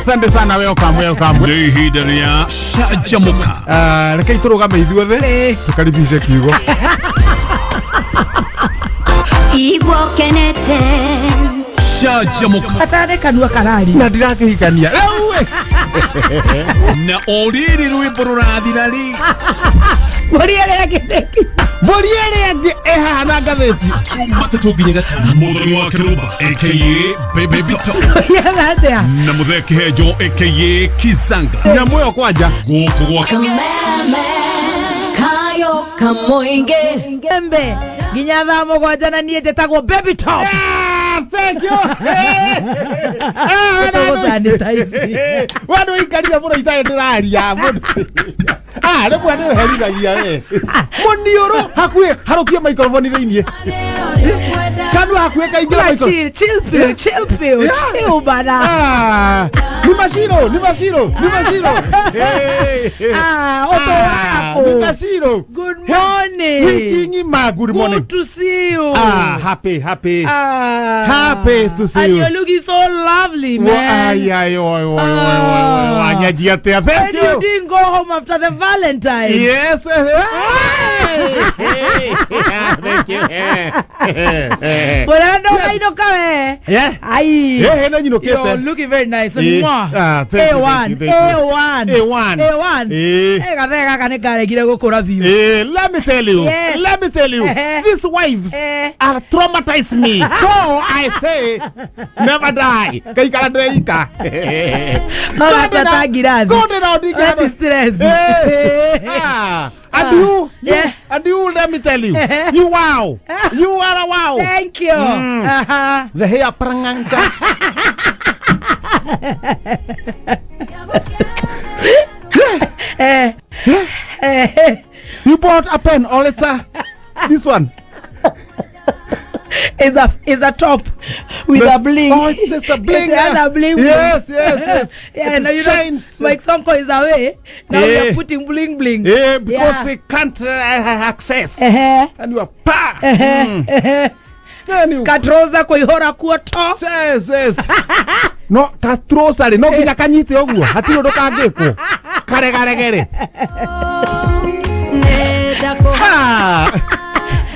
Asante sana, welcome, welcome. Nĩ ihinda rĩa canjamũka. Ah, rekei tũrũgame ithuothe tũkaribishe kiugo. Igua ũkenete. Canjamũka. Atarĩ kanua karari. Na ndirakĩhikania rĩu ĩ. Na o rĩrĩ rwĩmbo rũrathira rĩ, Mbũri ĩrĩa ĩngĩ nĩkĩ? Mbũri ĩrĩa ĩngĩ ĩhaha na ngathĩti. Jumatatũ nginya Gatano, Mũthoni wa Kĩrũmba aka Baby Top Kũhiana atĩa? na Mũthee Kĩhenjo aka Kizanga Nyamũ ĩyo kwanja. Gũkũ gwa Kameme kayo kamũingĩ. Embe nginya thaa 7 na niĩ njĩtagwo Baby Top. Ah, thank you. Tũgũsanitize. We nĩ ũikarire mũno itarĩ ndĩraria. Ah, rĩmwe nĩ ũherithagia we. Mũniũrũ hakuhĩ harũkie microphone thĩiniĩ. Kanua hakuhĩ kaingĩra Kula microphone. chill, chill pill, chill pill, chill bana. Ah, ni mashiro, ni mashiro, ni mashiro. Hey, hey. Ah, ũtũ Ah, waku. ni mashiro. Good morning. Wiki ng'ima, good morning. Good to see you. Ah, happy, happy. Ah. Happy to see And you. you're looking so lovely, Wa- man. Ai, ai, oi, oi, oi, oi, oi, Ah. wanyanjia atĩa? Thank And you you. didn't go home after the Valentine. Yes. Hey. Thank you. Bwana ũrainũka we. Yeah. Ai. Eh, nĩ nyinũkĩte. You're looking very nice. Eh. Mwah. Ah, thank you, A1, thank you, thank you. A1. A1. A1. Eh. Eh, gathee gaka nĩ karegire gũkũra biũ. Eh, let me tell you. Yes. Let me tell you. Eh. These wives Eh. are traumatized me. So I say, never die. Kaikara ndeika. No gatua ta ngirathi. Go down, Let stress. Hey. Ah. And you, you, Yeah. and you, let me tell you, Eh. you wow. You are a wow. Thank you. Aha. The hair pranganka. Eh. Eh. You bought a pen or it's a, this one. It's a top with But- a bling. Oh, it's just a bling. It has a bling. Bling. Yes, yes. Yeah, It now you know, shines. Mike Sonko is away. Now we Eh. are putting bling bling. Eh, because Yeah. they can't access. Eh. And you are pa. Eh. Eh. Then you Katroza kũihũra kuo to. Yes, yes. No katrosa rĩ no nginya kanyite ũguo hatirĩ ũndũ kangĩkwo karegaregere. Ah,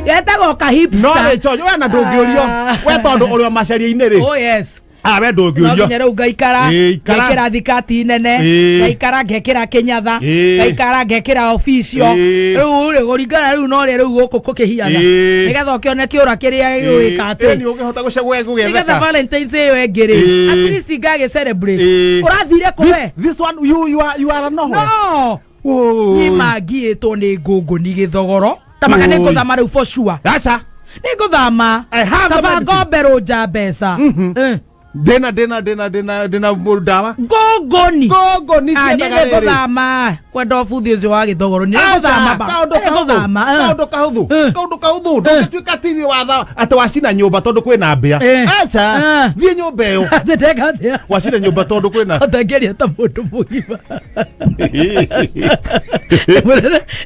Getagwo ka hipster. no rĩ George, we na ndũngĩũrio Ah. we tondũ ũrĩ o macaria-inĩ rĩ Oh yes. ah we No ndũngĩũrio nginya rĩu ngaikara Ĩ, ikara. ngekĩra thikati nene Ĩ. ngaikara ngekĩra kĩnyatha Ĩ. ngaikara ngekĩra official Ĩ. rĩu rĩ kũringana rĩu no rĩ rĩu gũkũ kũkĩhiana Ĩ. nĩgetha ũkĩone kĩũra kĩrĩa gĩgwĩka Ĩ, atĩ nĩ ũngĩhota gũcagũra nĩgetha gũgĩtheka Valentine's ĩyo ĩngĩ rĩ Ĩ. at least ngagĩ celebrate Ĩ. ũrathire kũ we This one you are nowhere. No. Woi. Niĩ mangiĩtwo nĩ ngũngũni gĩthogoro tamaka Oi. nĩ ngũthama rĩu for sure. Aca. Nĩ ngũthama. I have the Kaba medicine. ngombe rũnja mbeca. Eh. Ndĩna ndĩna ndĩna ndĩna ndĩna ndawa. Ngũngũni. Ngũngũni Ah, niĩ ciendaga nĩ rĩrĩ. ngũthama kwenda ũbuthi ũcio wa gĩthogoro nĩ Aca, ngũthama ba kaũndũ Nĩ kahũthũ ngũthama, eh. kaũndũ kahũthũ Eh. kaũndũ kahũthũ ndũngĩtuĩka tiri watha atĩ wacina nyũmba tondũ kwĩna mbĩa. Eh. Aca Eh. thiĩ nyũmba ĩyo Atĩ ndeka atĩa? wacina nyũmba tondũ kwĩna Ũtangĩaria ta mũndũ mũgima.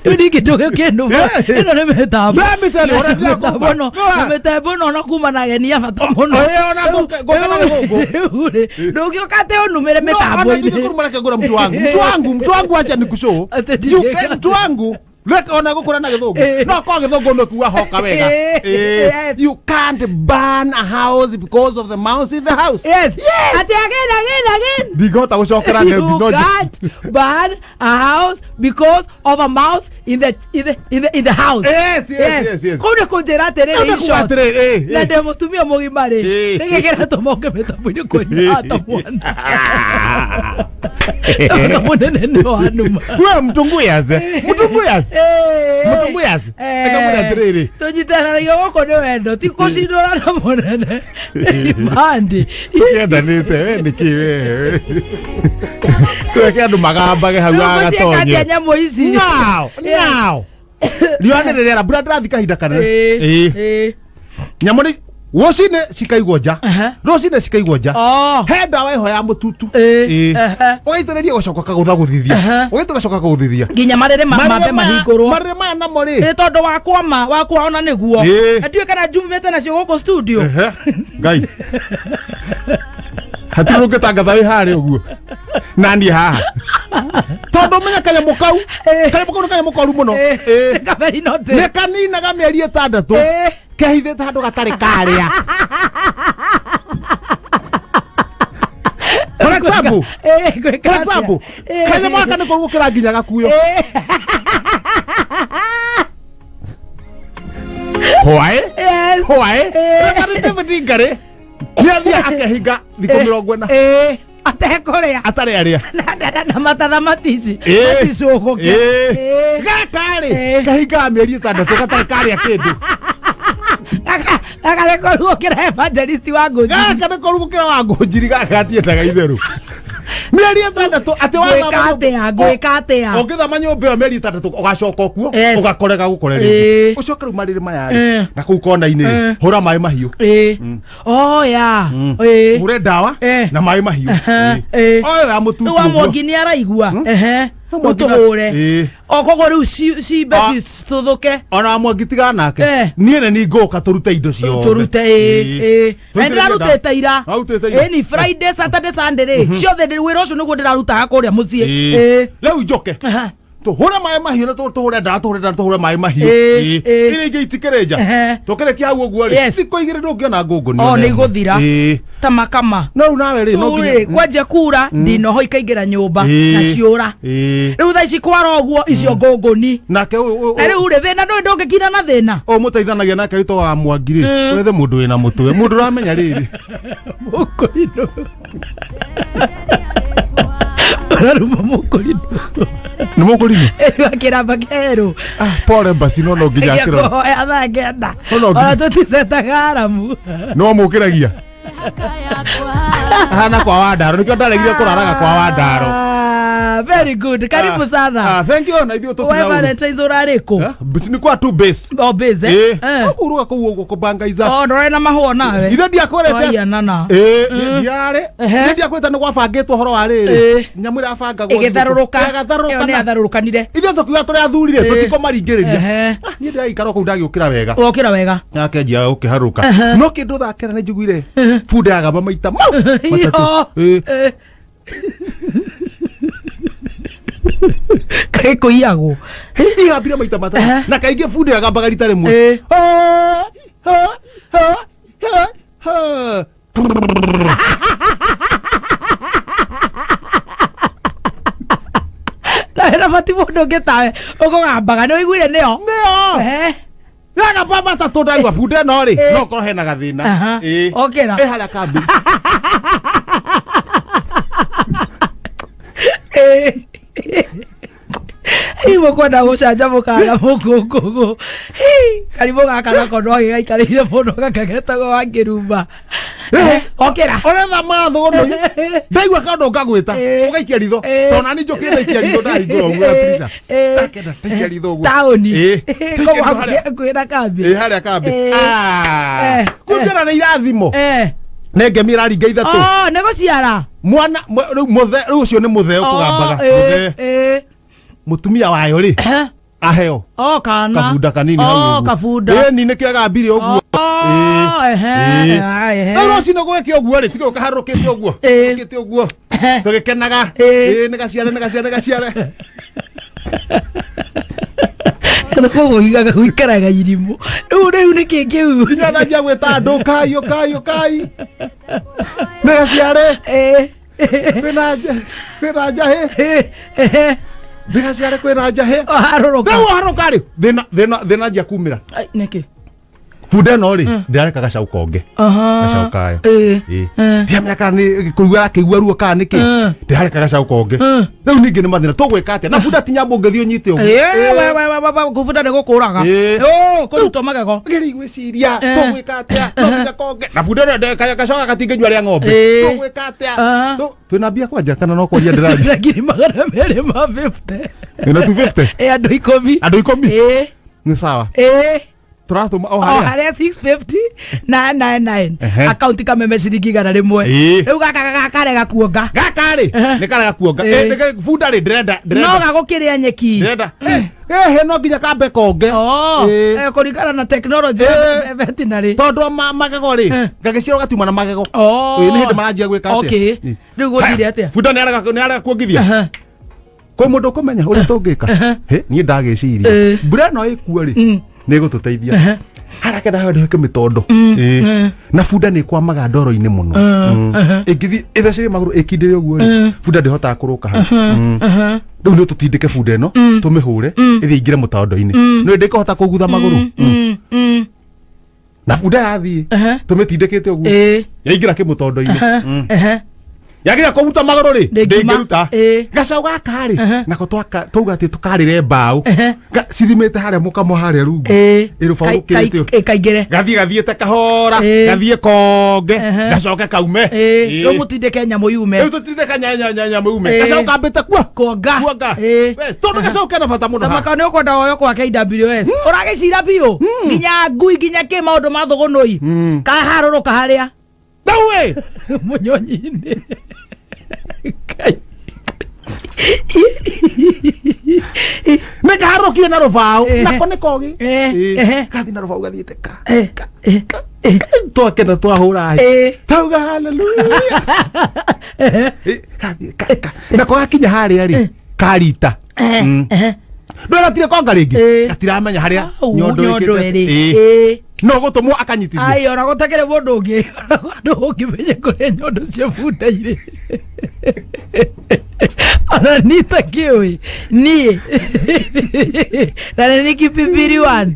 Rĩu ningĩ ndũgĩkĩnuma ĩno nĩ mĩtambo. Let me tell you, ũrĩa Mĩtambo ndĩrakũmba. ĩno- na mĩtambo ĩno ona kuma na ageni a bata mũno. Eh, ona ngũka na gĩthũngũ. Rĩu rĩ, ndũngĩũka atĩ ũnumĩre No, ana mĩtambo-inĩ. ndingĩkũruma reke ngũre mtu wangu mtu wangu mtu wangu acha nikushow. Atĩ You ndingĩka. can- mtu wangu reke ona gũkũra na gĩthũngũ Eh. no korwo gĩthũngũ nĩ kuga hoka wega. Eh, Eh, yes. you can't burn a house because of the mouse in the house. Yes. Atĩ again, again, again. Ndingĩhota gũcokera You no can't burn a house because of a mouse in the house. Yes, yes, yes, yes. Kũu nĩ kũnjĩra atĩrĩrĩ, Nĩ in kuga short, atĩrĩrĩ, eh, na eh. ndĩ mũtumia mũgima rĩ Eh. nĩkĩ kĩratũma ũke mĩtambo-inĩ kũnyua ta mwana Tondũ mũnene nĩ wanuma. We mtunguyaze mtunguyaze mtunguyaze akamwĩra atĩrĩrĩ Tũnyitananagia gũkũ nĩ wendo ti kũcindũra na mũnene mandi tũkĩendanĩte we nĩkĩ we tũreke andũ magambage hau agatonye atĩa nyamũ ici now now riũa nĩ rĩrĩara mbura ndĩrathi kahinda kanene. Ĩ, Ĩ. ĩ. Nyamũ nĩ rũcinĩ cikaigwo nja. Aha. Rũcinĩ cikaigwo nja. Oh. He ndawa ĩho ya mũtutu. Ĩ, Ĩ. ehe. Ũgaitĩrĩria ũgacoka ũkagũthagũthithia. Aha. Ũgaitĩrĩria ũgacoka ũkagũthithia. Nginya marĩrĩ mambe mahingũrwo. Marĩrĩ maya namo rĩ. Ĩ tondũ wakwa ma wakwa ona nĩguo Ĩ. Na ndiũĩ kana njumĩte nacio gũkũ studio. Ehe. Ngai hatirĩ ũngĩtangatha wĩ harĩa ũguo. Nani haha tondu menya kanyamũ kau nĩ kanyamũ koru mũno. Nĩ kaninaga mĩeri 6 kehithĩte handũ gatarĩ karĩa. For example, kanyamũ gaka nĩ koru gũkĩra nginya gakuyo. Why? Yes. Why? Reverend Ngari nĩathiĩ akehinga thikũ 40 atekũrĩa atarĩ arĩa na matatha matici maticũgũke. Gaka rĩ kahingaga mĩeri 6 gatarĩ karĩa kĩndũ. Gaka nĩ koru gũkĩra evangelist wa Ngũnjiri. Gaka nĩ koru gũkĩra wa Ngũnjiri, gaka gatiendaga itherũ. Mĩeri 6 atĩ ngwĩka atĩa ũngĩthama nyũmba ĩyo mĩeri 6 ũgacoka kuo ũgakorega gũkore rĩngĩ. Ũcoke rĩu marĩrĩ maya rĩ na kũu kona-inĩ rĩ hũra maĩ mahiũ. Oh ya. Hũre ndawa na maĩ mahiũ. Oyo ya mũtutu wa Mwangi nĩ araigua. Ũtũhũre o koguo rĩu cimbe citũthũke. Ona Mwangi tigana nake niĩ nĩ niĩ ngũka tũrute indo ciothe tũrute. Na ndĩrarutĩte ira ni Friday, Saturday, Sunday rĩ ciothe wĩra ũcio nĩguo ndĩrarutaga kũrĩa mũciĩ. Rĩu njoke tũhũre maĩ mahiũ na tũhũre ndawa tũhũre maĩ mahiũ iria ingĩ itikĩrĩ nja. Tũkĩrĩkia hau ũguo rĩ thikũ 2 ndũngĩona ngũngũni. O nĩ igũthira ta makama. No rĩu nawe rĩ no nginya kwanjia kura ndinoho ikaingĩra nyũmba na ciũra. Rĩu thaa ici kwara ũguo icio ngũngũni nake na rĩu rĩ thĩna ndũĩ ndũngĩkira na thĩna. Ũyũ mũteithanagia nake wĩtwo wa Mwangi rĩ wethe mũndũ wĩna mũtwe mũndũ ũramenya rĩrĩ mũkũrinũ ũraruma mũkũrinũ nĩ mũkũrinũ akĩramba kerũ. Pole basi no no nginya akĩrora kũhoya thaa 9 ona tũticetaga aramu no mũkĩragia hana kwa Wandaro nĩkĩo ndaregire kũraraga kwa Wandaro. Very good, karibu sana. Thank you. Na ithuĩ tũtina we Valentine's ũrarĩ kũ? Nĩ kwa tu base. O base eh. Ũkũruga kũu ũguo kũbangaiza. O ndũrarĩ na mahũa nawe. Ithe ndiakwĩrĩte. Ndiarĩ. Ithe ndiakwĩrĩte nĩ gwabangĩtwo ũhoro wa rĩrĩ. Nyamũ ĩrabangagwo ĩgĩtharũrũka. Ĩyo nĩ yatharũrũkanire. Ithuĩ tũkiuga tũrĩ athuri rĩ tũtikũmaringĩrĩria. Niĩ ndĩraikara kũu ndagĩũkĩra wega. Wokĩra wega. Nake njia gũkĩharũka. No kĩndũ thakĩra nĩ njiguire bunda yagamba maita mau matatũ. Kaĩ kũiyagwo igambire maita matatũ na kaingĩ bunda yagambaga rita rĩmwe. Na bati mũndũ ũngĩ tawe ũkũgambaga nĩ ũiguire nĩyo nĩyo yagamba matatũ ndaigua bunda ĩno rĩ no korwo hena gathĩna. Okĩra ĩ harĩa kambĩ. Iwe kwenda gũcanjamũka na mũkũngũgũ karimũ gaka nako no gĩgaikarĩire mũno gaka getagwo wa Kĩrumba. Okĩra ũretha mathũgũnũ ndaigua kaũndũ ngagwĩta ũgaikia ritho tondũ nani njũkĩre ndaikia ritho ndahingũra ũguo Patricia ndakenda ndaikia ritho ũguo taũni koguo hakuhĩ na kambĩ. Harĩa kambĩ kũngĩona nĩ irathimo nĩ ngemi ĩraringa 3. Nĩ gũciara mwana rĩu mũthe rĩu ũcio nĩ mũthee ũkũgambaga mũthee mũtumia wayo rĩ aheo kana kabunda kanini hau ũguo. Kabunda Ĩni nĩkĩo agambire ũguo. Rĩu rũcinĩ gũgĩkĩa ũguo rĩ tiga ũkaharũrũkĩte ũguo ũkĩte ũguo tũgĩkenaga nĩ gaciare nĩ gaciare nĩ gaciare. Koguo igaga gũikaraga irimũ rĩu nĩ kĩ kĩu nginya ndanjia gwĩta andũ kai ũkai ũkai nĩ gaciare kwĩna njahĩ ndigaciare kwĩna njahĩ harũrũka rĩu harũrũka rĩ thĩna njia kumĩra. Nĩkĩ bunda ĩno rĩ ndĩrareka gacau konge gacau kayo ndiamenya kana nĩ kũigua arakĩigua ruo kana nĩkĩ ndĩrareka gacau konge rĩu ningĩ nĩ mathĩna tũgwĩka atĩa na bunda ti nyamũ ũngĩthiĩ ũnyite ũguo bunda nĩ gũkũraga kũrutwo magego ngĩrĩ gwĩciria tũgwĩka atĩa no nginya konge na bunda ĩno gacau gaka gatingĩnyua rĩa ng'ombe tũgwĩka atĩa twĩna mbia kwanja kana no kwaria ndĩraria 250 ĩna 250 andũ 10 andũ 10 nĩ sawa tũratũma o harĩa 650 999 akaunti kameme ciringi 100 rĩu gaka gakarega kuonga gaka rĩ nĩ karega kuonga bunda rĩ ndĩrenda no gagũkĩrĩa nyeki ndĩrenda Ehe no nginya kambe konge. Oh, Ĩĩ. kũringana na technology Ĩĩ. ya veterinary. Tondũ magego rĩ, Eh. ngagĩciarwo gatiuma na magego. Oh. Ĩĩ, nĩ hĩndĩ maranjia gwĩka atĩa. Okay. Ĩĩ. Rĩu gũthire atĩa? Bunda nĩ arega kuongithia. Aha. Kwĩ mũndũ ũkũmenya ũrĩa tũngĩka. Aha. Hĩ, niĩ ndagĩciria. Ĩĩ. Mbura ĩno ĩkuo rĩ, Mm. nĩ ĩgũtũteithia. Aha. Haraka ndahandå kĩmĩtondo. Mm, Ĩĩ. mm. Na bunda nĩ ĩkwamaga ndoro-inĩ mũno. Mm, Mm. aha. Ĩngĩthiĩ ĩthecerie magũrũ ĩkindĩre ũguo rĩ, Mm. bunda ndĩhotaga kũrũka hau. Aha. Mm. Aha. Rĩu nĩ tũtindĩke bunda ĩno, Mm. tũmĩhũre, Mm. ĩthiĩ ĩingĩre mũtondo-inĩ. Mm. Nĩ ndĩkũhota kũgutha magũrũ. Mm, mm, mm. Na bunda yathiĩ, Aha. tũmĩtindĩkĩte ũguo. Ĩĩ. Yaingĩra kĩmũtondo-inĩ. Aha. Mm. Aha. Yageria kũruta magũrũ rĩ, Ndĩngiuma. ndĩngĩruta. Ĩĩ. Gacaũ gaka rĩ, Aha. nako twauga atĩ tũkarĩre mbaũ. Aha. Cithimĩte harĩa mũkamo harĩa rungu. Ĩĩ. Ĩrũbaũ rũkĩrĩte ũũ. Kaingĩre. Gathiĩ gathiĩte kahora, Ĩĩ. gathiĩ konge, Aha. gacoke kaume. Ĩĩ. Ĩĩ. Rĩu mũtindĩke nyamũ yume. Rĩu tũtindĩka nyamũ yume. Ĩĩ. Gacaũ kambĩte kuo. Kuonga. Kuonga. Ĩĩ. We, tondũ gacaũ kena bata mũno haha. Tamaka nĩ ũkwenda woyo kwa KWS. Ũragĩcira biũ. Nginya ngui nginya kĩ maũndũ ma thũgũnũi. Mm. Kaharũrũka harĩa. Rĩu ĩ, Mũnyonyi-inĩ. Ngai. nĩ kaharũrũkire na rũbaũ. Ĩĩ. Nako nĩ kogĩ. Ĩĩ. Ĩĩ. Ehe. Gathiĩ na rũbaũ gathiĩte ka. Eh, eh, eh. Twakena twahũra hĩ. Ĩĩ. Tauga hallelujah. Ehe. Ĩ, gathiĩ ka ka. Nako gakinya harĩa rĩ, karita. Eh, Mm. eh. Ndũĩ gatirĩ konga rĩngĩ. Ĩĩ. Gatiramenya harĩa Au, nyondo nyondo ĩkĩte. ĩrĩ. Ĩĩ. Ĩĩ. No gũtũmwo akanyitithio. Ai, ona gũtakĩrĩ mũndũ ũngĩ ona andũ ũngĩmenye kũrĩa nyondo cia bunda irĩ ona niĩ takĩũĩ niĩ na nĩ nĩ kipipiri one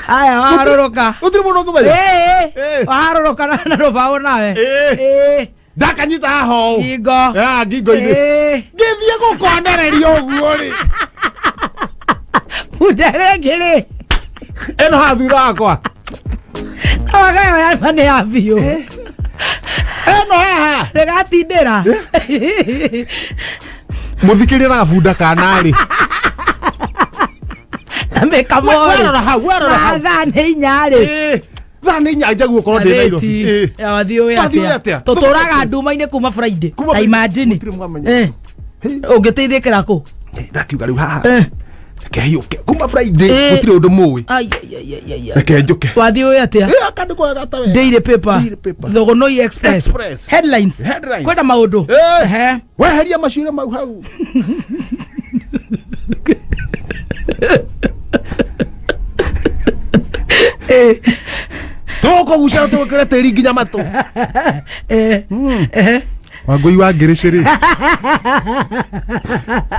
aya waharũrũka Gũtirĩ mũndũ ũngĩmenya. Ĩĩ, Ĩĩ. waharũrũka na rũbaũ nawe Ĩĩ. Ĩĩ, Ndakanyita haha ũũ. ngingo Ah, ngingo-inĩ. Ĩĩ. Ngĩthiĩ gũkonereria ũguo rĩ. Bunda ĩrĩa ĩngĩ rĩ Ĩno haha thutha wakwa. awagayo yama nĩ ya biũ Ĩno haha. ndĩgatindĩra Mũthikĩrie na bunda kana rĩ. na mĩkamorĩ Werora hau, werora hau. thaa nĩ inya rĩ Ĩĩ. Thaa nĩ inya njaguo gũkorwo ndĩ Nairobi. Ĩĩ. wathiĩ ũĩ Wathiĩ ũĩ atĩa atĩa? tũtũraga nduma-inĩ kuma Friday Kuma ta Friday. imagine Gũtirĩ mwamenya. Eh, Hĩ. ũngĩteithĩkĩra kũ Ndakiuga rĩu haha. Eh, Reke hiũke. Kuma Friday Ĩĩ. gũtirĩ ũndũ mũĩ. ai, ai, ai, ai, ai, ai. Reke njũke. wathiĩ ũĩ atĩa Ĩĩ, akandĩ kwega ta wega. Daily paper Daily paper. Thogonoi Express Express. headlines Headlines. kwĩna maũndũ Ĩĩ. Ehe. Weheria macuĩrĩ mau hau. Eh, Tũkũgucia tũgũkĩre tĩri nginya matũ. eh, Mm. eh. Wangũi wa ngĩrĩcĩ rĩ.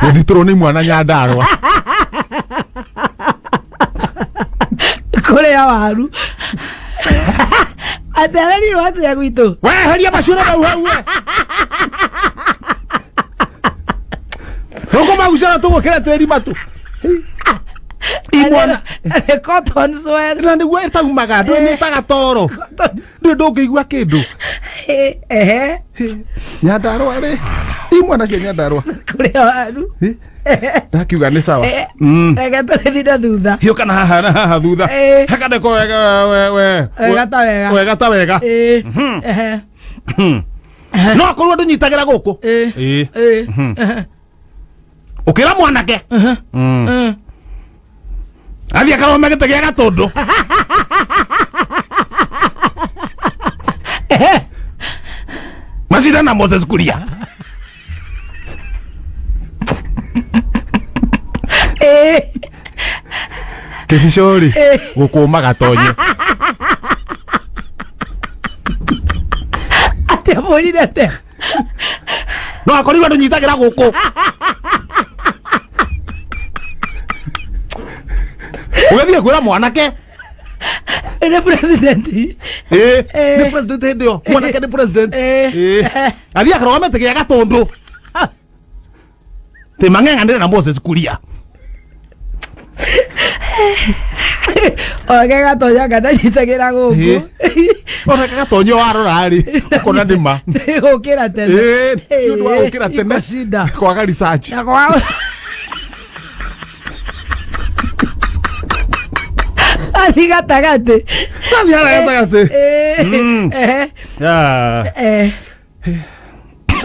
Gũthitũrwo nĩ mwana Nyandarũa. kũrĩa waru atĩ arerirwo atĩa gwitũ Weheria macuĩrĩ mau hau we. Tũkũmagucia tũgũkĩre tĩri matũ. Imwana. Nĩ cotton swell Na nĩguo ĩtaumaga ndũĩ nĩ ĩtaga toro. Ndũĩ ndũngĩigua kĩndũ. Ehe, Nyandarũa rĩ. Imwana cia Nyandarũa. kũrĩa waru Hĩ, Ndakiuga nĩ sawa. Eh, Mm. reke tũgĩthiĩ na thutha Hiũka na haha na haha thutha. Ĩĩ. Hakandĩkwo wega we we. Wega ta wega. Wega ta wega. Ĩĩ, Mhm. ehe, No akorwo ndũnyitagĩra gũkũ. ĩĩ, Ĩĩ. ĩĩ, Mhm. ehe, Ũkĩra mwanake. ehe, mm. Athiĩ akarome gĩtĩ gĩa gatũndũ. Ehe. Macinda na Moses Kuria. Ĩĩ. Kĩbico rĩ Ĩĩ. gũkũma gatonye. Atĩa mwĩrire atĩa No akorirwo ndũnyitagĩra gũkũ. Ũgĩthiĩ kwĩra mwanake. Nĩ president Ĩĩ. Ĩĩ. Nĩ president hĩndĩ ĩyo. Mwanake nĩ president. Ĩĩ. Ĩĩ. Athiĩ akarũgame gĩtĩ gĩa gatũndũ. Tĩ mang'eng'anĩre na Moses Kuria. Onake gatonya ngandanyitagĩra gũkũ Onake gatonye warora rĩ ũkona nĩ ma. Gũkĩra tene Ĩĩ, nĩ ũndũ wa gũkĩra tene. Iko shida Kwaga research. Na kwa Athi gatagatĩ Athiĩ harĩa gatagatĩ. Ĩĩ, Mm. ehe, Ah. eh.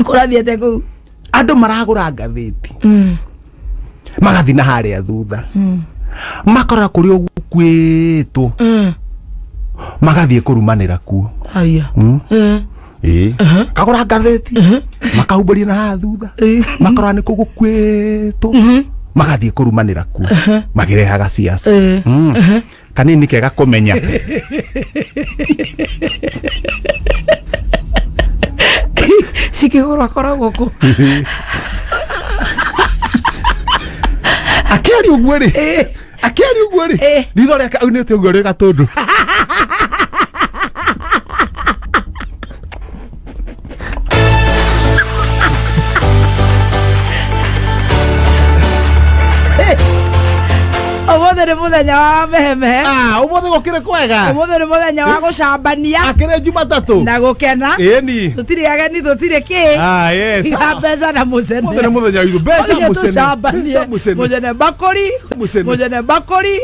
Kũrathiĩ atĩa kũu Andũ maragũra ngathĩti. Mm. Magathi na harĩa thutha makora kũrĩa gũkuĩtwo magathiĩ kũrumanĩra kuo. Haya. Ĩĩ kagũra ngathĩti makahumbĩria na haha thutha makora nĩ kũ gũkuĩtwo magathiĩ kũrumanĩra kuo makĩrehaga siasa. Kanini kega kũmenya. Cikĩgũrwo akoragwo kũ? Akĩaria ũguo rĩ, akĩaria ũguo rĩ, ritho rĩake aunĩte ũguo rĩ gatũndũ. Ũmũthĩ nĩ mũthenya wa mehemehe. Ah, ũmũthĩ gũkĩrĩ kwega. Ũmũthĩ nĩ mũthenya wa gũcambania Akĩrĩ Jumatatũ. na gũkena. Ĩni. Tũtirĩ ageni, tũtirĩ kĩ. Ah, yes. Iga mbeca na mũcene. Ũmũthĩ nĩ mũthenya witũ. Mbeca Mũcene mũcene. tũcambanie. Mbeca mũcene. Mũcene mbakũri. Mũcene. Mũcene mbakũri.